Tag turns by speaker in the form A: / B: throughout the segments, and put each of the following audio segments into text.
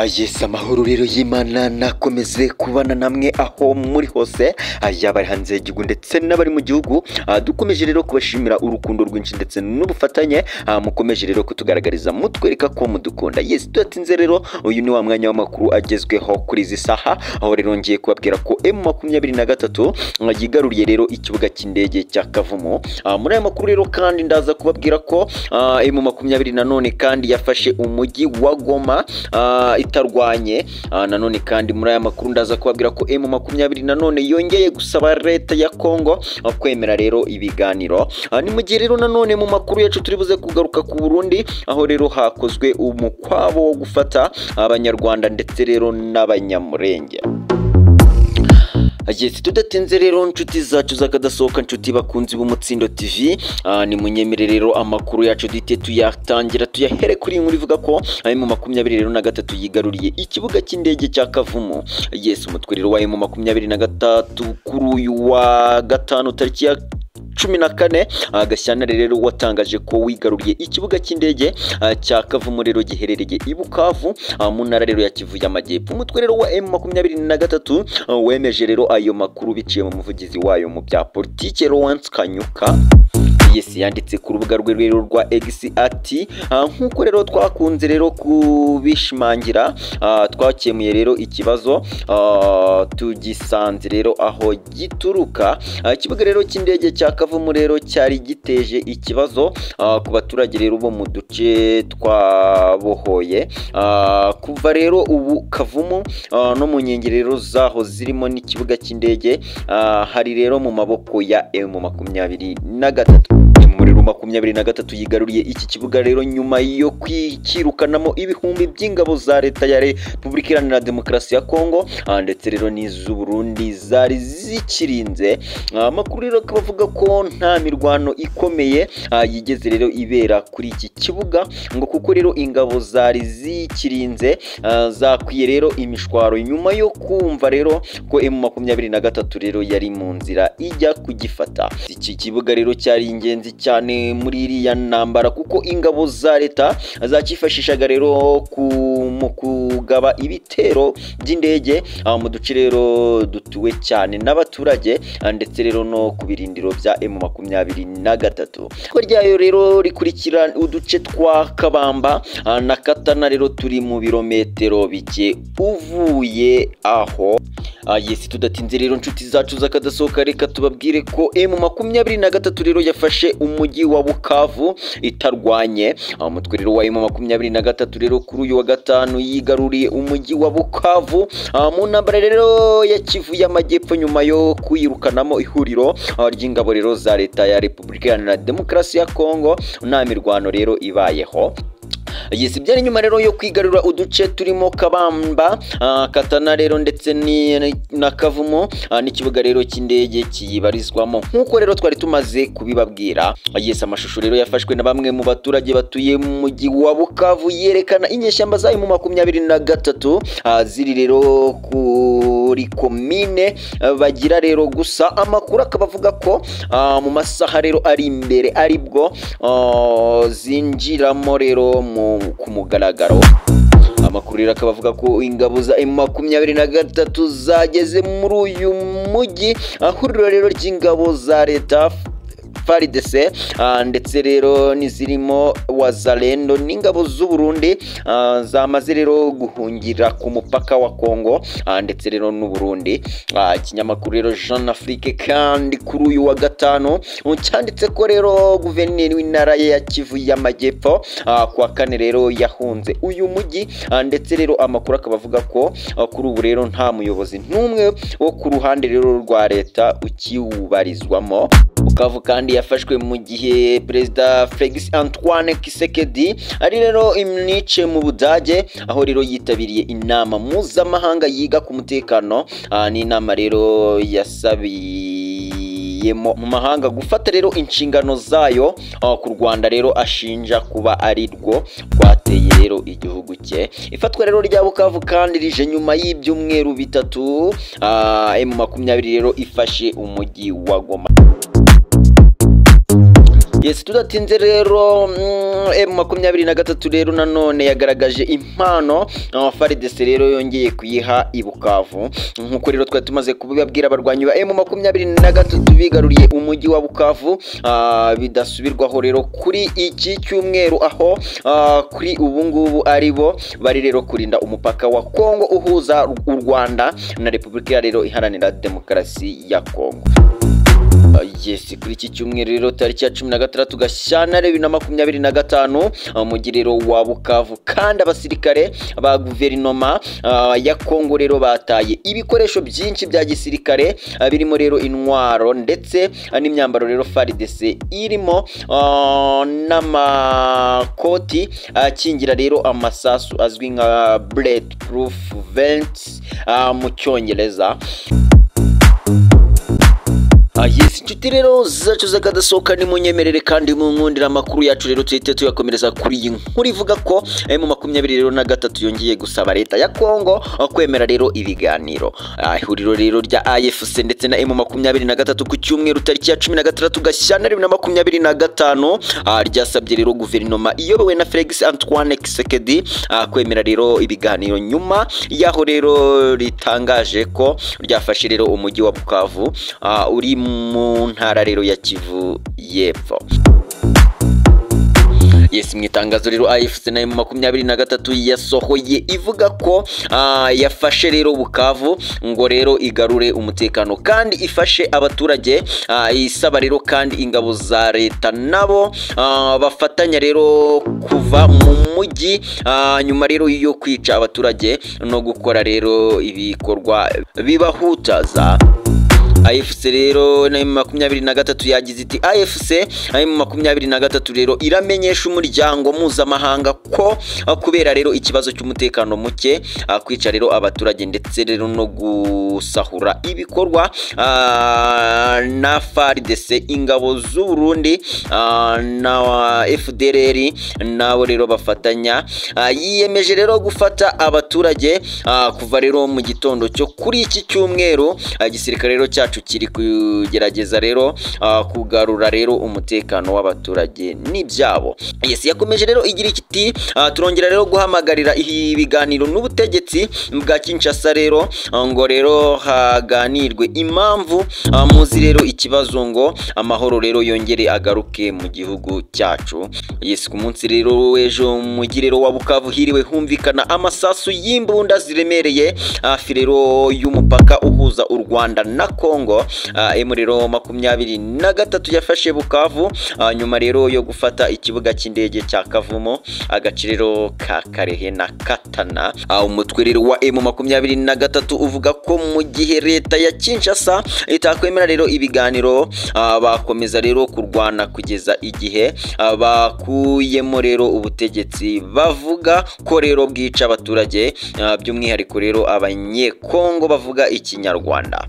A: Yes, amahoro rero y'Imana nakomeze kubana namwe aho muri hose, yaba ari hanze y'igihugu ndetse n'abari mu gihugu. Dukomeje rero kubashimira urukundo rwinshi ndetse n'ubufatanye mukomeje rero kutugaragariza mutwereka ko mudukunda. Yes, tudatinze rero, uyu ni wa mwanya w'amakuru agezweho kuri izi saha, aho rero ngiye kubabwira ko M23 yigaruriye rero ikibuga cy'indege cya Kavumu. Muri aya makuru rero kandi ndaza kubabwira ko M23 nanone kandi yafashe umujyi wa Goma itarwanye. Nanone kandi muri aya makuru ndaza kubabwira ko M23 nanone yongeye gusaba leta ya Kongo kwemera rero ibiganiro. Ni mu gihe rero nanone mu makuru yacu turi buze kugaruka ku Burundi, aho rero hakozwe umukwabo wo gufata abanyarwanda ndetse rero n'abanyamurenge. Yes, tudatinze rero nshuti zacu zakadasohoka, nshuti bakunzi b'Umutsindo TV, ni munyemere rero amakuru yacu duhite tuyatangira tuyahere kuri inkuru ivuga ko M23 yigaruriye ikibuga cy'indege cya Kavumu. Yes, umutwe rero wa M23 kuri uyu wa gatanu tariki ya 14 Gashyantare rero watangaje ko wigaruriye ikibuga cy'indege cya Kavumu rero giherereye i Bukavu mu ntara rero ya Kivu y'Amajyepfo. Umutwe rero wa M23 wemeje rero ayo makuru biciye mu muvugizi wayo mu bya politike Lawrence Kanyuka. Yes, yanditse ku rubuga rwe rero rwa X ati nkuko rero twakunze rero kubishimangira, twakemuye rero ikibazo tugisanze rero aho gituruka. Ikibuga rero cy'indege cya Kavumu rero cyari giteje ikibazo ku baturage rero bo mu duce twabohoye. Kuva rero ubu Kavumu no mu nkengero zaho zirimo n'ikibuga cy'indege hari rero mu maboko ya M23. Muri 23 yigaruriye iki kibuga rero nyuma yo kwikirukanamo ibihumbi by'ingabo za leta ya Republika Iharanira Demokarasi ya Kongo ndetse rero n'iz'u Burundi zari zikirinze. Amakuru rero akaba avuga ko nta mirwano ikomeye yigeze rero ibera kuri iki kibuga, ngo kuko rero ingabo zari zikirinze zakwiye rero imishwaro nyuma yo kumva rero ko M23 rero yari mu nzira ijya kugifata. Iki kibuga rero cyari ingenzi cyane muri iriya ntambara, kuko ingabo za leta zakifashishaga rero mu kugaba ibitero by'indege mu duce rero dutuwe cyane n'abaturage ndetse rero no ku birindiro bya M23. Ko ryayo rero rikurikira uduce twa Kabamba na Katana rero turi mu birometero bike uvuye aho. Yes, tudatinze rero nshuti zacu zakadasohoka, reka tubabwire ko M23 rero yafashe umujyi wa Bukavu itarwanye. Umutwe rero wa M23 rero kuri uyu wa gatanu yigaruriye umujyi wa Bukavu mu ntambara rero ya Kivu y'Amajyepfo nyuma yo kwirukanamo ihuriro ry'ingabo rero za leta ya Republika Iharanira Demokarasi ya Kongo nta mirwano rero ibayeho. Yes, byari nyuma rero yo kwigarura uduce turimo Kabamba, Katana rero ndetse na Kavumu n'ikibuga rero cy'indege kiyibarizwamo nkuko rero twari tumaze kubibabwira. Yes, amashusho rero yafashwe na bamwe mu baturage batuye mu mujyi wa Bukavu yerekana inyeshyamba zayo mu 23 ziri rero kuri komine bagira rero, gusa amakuru akaba avuga ko mu masaha rero ari imbere aribwo zinjiramo rero ku mugaragaro. Amakuru rero akaba avuga ko ingabo za M23 zageze muri uyu mujyi, ahuriro rero ry'ingabo za leta FARDC ndetse rero n'izirimo Wazalendo n'ingabo z'u Burundi zamaze rero guhungira ku mupaka wa Kongo ndetse rero n'u Burundi. Ikinyamakuru rero Jeune Afrique kandi kuri uyu wa gatanu cyanditse ko rero guverineri w'intara ya Kivu y'Amajyepfo kuwa kane rero yahunze uyu mujyi, ndetse rero amakuru akaba avuga ko kuri ubu rero nta muyobozi n'umwe wo ku ruhande rero rwa leta ukiwubarizwamo. Bukavu kandi yafashwe mu gihe Perezida Felix Antoine Tshisekedi ari rero imnice mu Budage, aho rero yitabiriye inama mpuzamahanga yiga ku mutekano. Ni inama rero yasabiyemo mu mahanga gufata rero inshingano zayo ku Rwanda rero ashinja kuba ari rwo rwateye rero igihugu cye. Ifatwa rero rya Bukavu kandi rije nyuma y'ibyumweru bitatu M23 rero ifashe umujyi wa Goma. Yes, tudatinze rero, M23 rero nanone yagaragaje impano FARDC rero yongeye kuyiha i Bukavu. Nkuko rero twari tumaze kubibabwira, abarwanyi ba M23 bigaruriye umujyi wa Bukavu bidasubirwaho rero kuri iki cyumweru, aho kuri ubu ngubu ari bo bari rero kurinda umupaka wa Kongo uhuza u Rwanda na Repubulika rero Iharanira Demokarasi ya Kongo. Yes, kuri iki cyumweru rero tariki ya 16 Gashyantare 2025, umujyi rero wa Bukavu kandi abasirikare ba guverinoma ya Kongo rero bataye ibikoresho byinshi bya gisirikare, birimo rero intwaro ndetse n'imyambaro rero FARDC irimo n'amakoti akingira rero amasasu azwi nka bulletproof vests mu Cyongereza. Yes, inshuti rero zacu zakadasohoka, ni munyemerere kandi munkundira amakuru yacu rero tuhite tuyakomereza kuri iyi nkuru ivuga ko M23 yongeye gusaba leta ya Kongo kwemera rero ibiganiro. Ihuriro rero rya AFC ndetse na M23 ku cyumweru tariki ya 16 Gashyantare 2025 ryasabye rero guverinoma iyobowe na Felix Antoine Tshisekedi kwemera rero ibiganiro, nyuma yaho rero ritangaje ko ryafashe rero umujyi wa Bukavu uri mu ntara rero ya Kivu y'Epfo. Yes, mu itangazo rero AFC na M23 yasohoye ivuga ko yafashe rero Bukavu ngo rero igarure umutekano kandi ifashe abaturage, isaba rero kandi ingabo za leta nabo bafatanya rero kuva mu mujyi, nyuma rero yo kwica abaturage no gukora rero ibikorwa bibahutaza. AFC rero na M23 yagize iti: "AFC M23 rero iramenyesha umuryango mpuzamahanga ko kubera rero ikibazo cy'umutekano muke, kwica rero abaturage ndetse rero no gusahura ibikorwa na FARDC, ingabo z'u Burundi na FDLR nabo rero bafatanya, yiyemeje rero gufata abaturage kuva rero mu gitondo cyo kuri iki cyumweru. Igisirikare rero cyacu kiri kugerageza rero kugarura rero umutekano w'abaturage n'ibyabo." Yes, yakomeje rero igira iti: "Turongera rero guhamagarira ibiganiro n'ubutegetsi bwa Kinshasa rero ngo rero haganirwe impamvu muzi rero ikibazo ngo amahoro rero yongere agaruke mu gihugu cyacu." Yes, ku munsi rero w'ejo mu mujyi rero wa Bukavu hiriwe humvikana amasasu y'imbunda ziremereye hafi rero y'umupaka uhuza u Rwanda na Kongo. M rero 23 yafashe Bukavu nyuma rero yo gufata ikibuga cy'indege cya Kavumo, agace rero ka Karehe na Katana. Umutwe rero wa M23 uvuga ko mu gihe leta ya Kinshasa itakwemera rero ibiganiro, bakomeza rero kurwana kugeza igihe bakuyemo rero ubutegetsi bavuga ko rero bwica abaturage, by'umwihariko rero Abanyekongo bavuga Ikinyarwanda.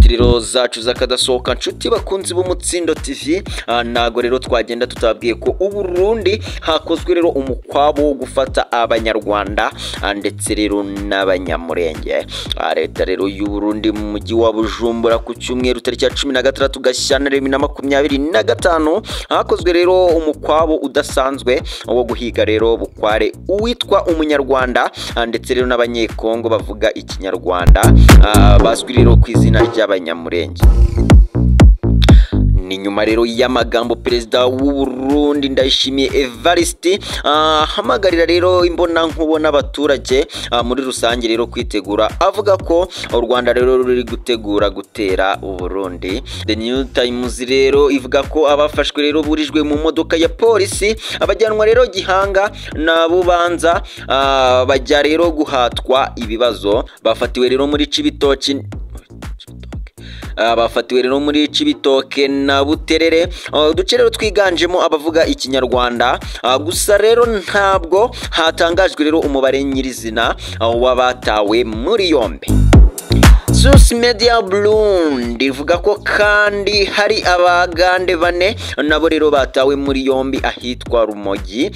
A: Rero zacu zakadasohoka, nshuti bakunzi b'Umutsindo TV, ntago rero twagenda tutabwiye ko Uburundi hakozwe rero umukwabo wo gufata Abanyarwanda ndetse rero n'Abanyamurenge. Leta rero y'u Burundi mu mujyi wa Bujumbura ku cyumweru tariki ya 16 Gashyantare 2025 hakozwe rero umukwabo udasanzwe wo guhiga rero bukware uwitwa Umunyarwanda ndetse rero n'Abanyekongo bavuga Ikinyarwanda bazwi rero ku izina ry'Abanyamurenge. Ni nyuma rero y'amagambo perezida w'u Burundi Ndayishimiye Evariste ahamagarira rero imbona nkubona abaturage muri rusange rero kwitegura, avuga ko u Rwanda rero ruri gutegura gutera u Burundi. The New Times rero ivuga ko abafashwe rero burijwe mu modoka ya polisi abajyanwa rero Gihanga na Bubanza, bajya rero guhatwa ibibazo. Bafatiwe rero muri Cibitoki, bafatiwe rero muri Cibitoke na Buterere, uduce rero twiganjemo abavuga Ikinyarwanda. Gusa rero ntabwo hatangajwe rero umubare nyirizina w'abatawe muri yombi. Source Media Burundi ivuga ko kandi hari abagande bane nabo rero batawe muri yombi ahitwa Rumogi,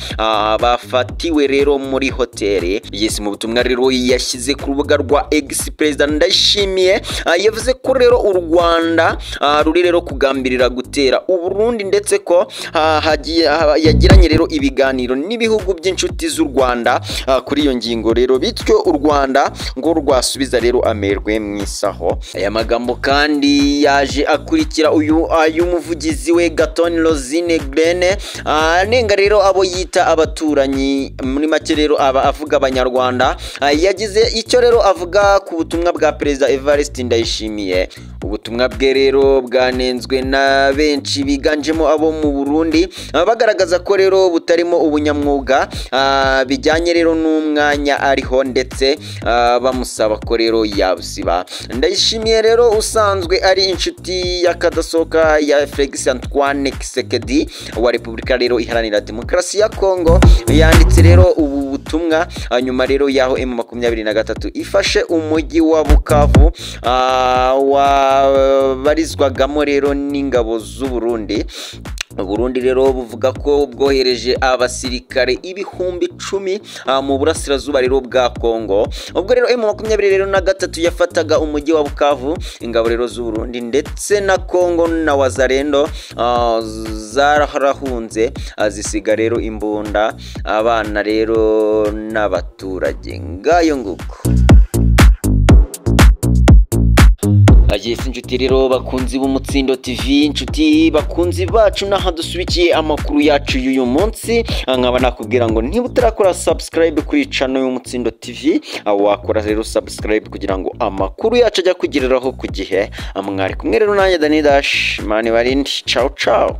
A: bafatiwe rero muri hoteli. Yes, mu butumwa rero yashyize ku rubuga rwa X, Perezida Ndayishimiye yavuze ko rero u Rwanda ruri rero kugambirira gutera u Burundi, ndetse ko yagiranye rero ibiganiro n'ibihugu by'inshuti z'u Rwanda kuri iyo ngingo rero, bityo u Rwanda ngo rwasubiza rero amerwe mu isaho. Aya magambo kandi yaje akurikira uyu ay'umuvugizi we Gatoni Rosine Grene, anenga rero abo yita abaturanyi, muri make rero aba avuga abanyarwanda. Yagize icyo rero avuga ku butumwa bwa Perezida Evariste Ndayishimiye. Ubutumwa bwe rero bwanenzwe na benshi biganjemo abo mu Burundi, bagaragaza ko rero butarimo ubunyamwuga bijyanye rero n'umwanya ariho, ndetse bamusaba ko rero yabusiba. Ndayishimiye rero usanzwe ari inshuti y'akadasohoka ya Felix Antoine Tshisekedi wa Repubulika rero Iharanira Demokarasi ya Kongo, yanditse rero ubu butumwa nyuma rero yaho M23 ifashe umujyi wa Bukavu wabarizwagamo rero n'ingabo z'u Burundi. Burundi rero buvuga ko bwohereje abasirikare 10,000 mu burasirazuba rero bwa Kongo. Ubwo rero M23 yafataga umujyi wa Bukavu, ingabo rero z'u Burundi ndetse na Kongo na Wazalendo zarahunze, zisiga rero imbunda abana rero n'abaturage. Ngayo nguko. Yes, inshuti rero bakunzi b'Umutsindo TV, inshuti bakunzi bacu, naha dusubikiye amakuru yacu y'uyu munsi. Nkaba nakubwira ngo niba utarakora subscribe kuri channel y'Umutsindo TV, wakora rero subscribe kugira ngo amakuru yacu ajya kugereraho ku gihe. Mwari kumwe rero nanjye Dani Dash, mani barindi, ciao ciao.